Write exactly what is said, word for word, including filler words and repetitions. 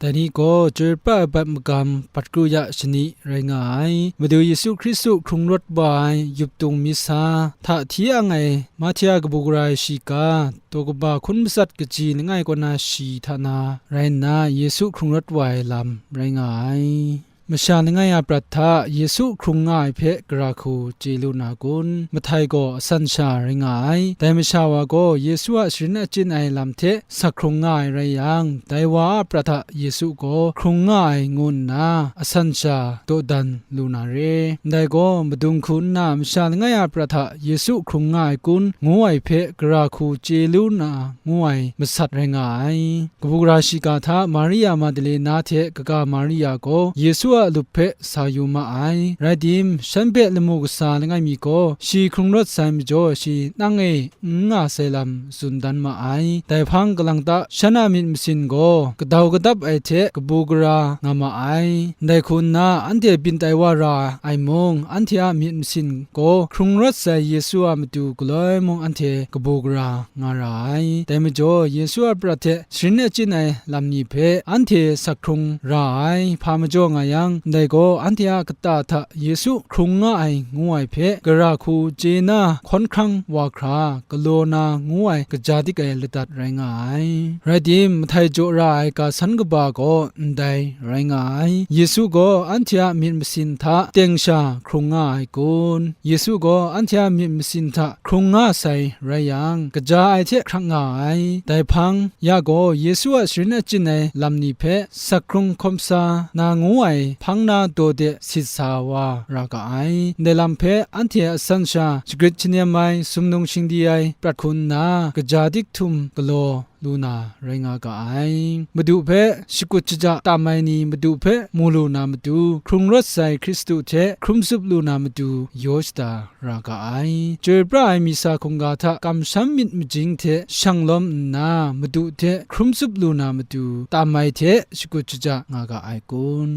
Dai ni gaw chyoi pra ai bat magam bat kru ya shani rai nga ai. Madu Yesu Hkristu hkrung rawt wa ai yup tung mi sa, hta hti ang ai Mahtia kabu gara ai shiga, daw kaba hkun matsat kaji langai kaw na shi hta na rai nna, Yesu hkrung rawt wa ai lam rai nga ai. Masha langai a prat hta Yesu hkrung nga ai hpe gara hku chye lu na kun? Mahtai gaw asan sha rai nga ai. Dai masha wa gaw Yesu a sharin achyin ai lam hte sak hkrung nga ai rai yang, dai wa a prat hta Yesu gaw hkrung nga ai ngu nna asan sha dawdan lu na re. Ndai gaw madung hku nna masha langai a prat hta Yesu hkrung nga ai kun ngu ai hpe gara hku chye lu na ngu ai masat rai nga ai. Kabu gara shiga hta Maria Madalena hte kaga Maria gaw Yesu a lup hpe sa yu ma ai. Rai tim, shan hpe lamu kasa langai mi gaw, shi hkrung rawt sai majaw, shi nang e n nga sai lam tsun dan ma ai. Dai hpang kalang ta shan a myit masin gaw kadau kadap ai hte kabu gara nga ma ai. Ndai hku nna, anhte byin tai wa ra ai mung, anhte a myit masin gaw hkrung rawt sai Yesu a matu galoi mung anhte kabu gara nga ra ai. Dai majaw, Yesu a prat hte sharin achyin ai lam ni hpe anhte sak hkrung ra ai, hpa majaw nga yang, ndai gaw anhte a kata hta Yesu hkrung nga ai ngu ai hpe gara hku chye na hkawn hkrang wa hkra galaw na ngu ai kaja dik ai ladat rai nga ai. Rai tim, mahtai jaw ra ai ga san kaba gaw ndai rai nga ai. Yesu gaw anhte a myit masin hta teng sha hkrung nga ai kun? Yesu gaw anhte a myit masin hta hkrung nga sai rai yang, kaja ai hte hkrak nga ai. Dai hpang ya gaw Yesu a sharin achyin ai lam ni hpe sak hkrung hkawm sa na ngu ai hpang na daw de sit sa wa ra ga ai. Ndai lam hpe anhte a san sha shagrit shanem ai, sumnung shingdi ai prat hku nna, kaja dik htum galaw lu na rai nga ga ai. Madu hpe shakut shaja tam ai ni, Madu hpe mu lu na matu, hkrung rawt sai Hkristu hte hkrum zup lu na matu yaw shada ra ga ai. Chyoi pra ai misa hkungga hta kamsham myit majing hte shang lawm nna, Madu hte hkrum zup lu na matu tam ai hte shakut shaja nga ga ai kun?